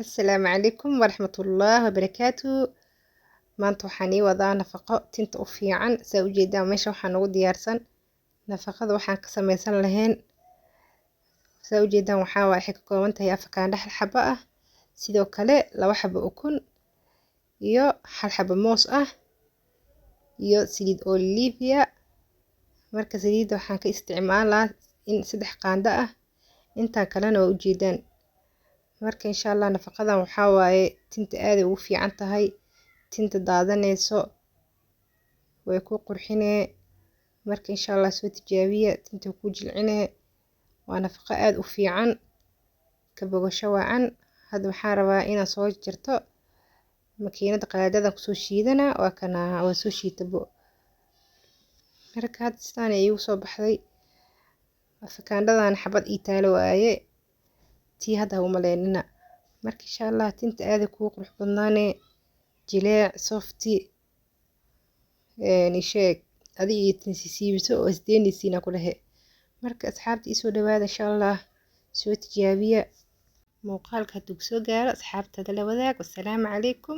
Asalaamu calaykum waraxmatullaahi wabarakaatu. Maanta waxaan ii wadaa nafaqo tinta u fiican. Saa ujeedaan, meesha waxaa noogu diyaarsan nafaqada waxaan ka sameysan lahayn. Saa ujeedaan, waxaa waaye, waxay ka kooban tahay afakaandho hal xabo ah, sidoo kale laba xabo ukun iyo hal xabo moos ah iyo saliid olivia. Marka saliidda waxaan ka isticmaalaa in 3 qaando ah, intaan kalena waa ujeedaan. Marka insha Allah nafaqadan waxaa waaye tinta aaday ugu fiican tahay, tinta daadanayso way ku qurxinee. Marka insha Allah soo tijaabiya, tinta ku jilcinee. Waa nafaqo aad u fiican, ka bogasho wacan. Hadda waxaan rabaa inaan soo jarto makiinada qalaadada kusoo shiidana. Waa kana, waa soo shiitabo. Marka hadda sidaan iigu soo baxday. Afakaandhadan xabad ii taalo waaye, tii hadda ha u maleynina. Marka insha Allah tinta aaday kugu qurux badnaanee, jileec, soft, sheeg adi iyo tin sisiibiso oo isdeynaysiin ku dhehe. Marka asxaabta, ii soo dhawaada, insha Allah soo tijaabiya. Muuqaalka hadduu soo gaaro, asxaabtada la wadaag. Wassalaamu calaykum.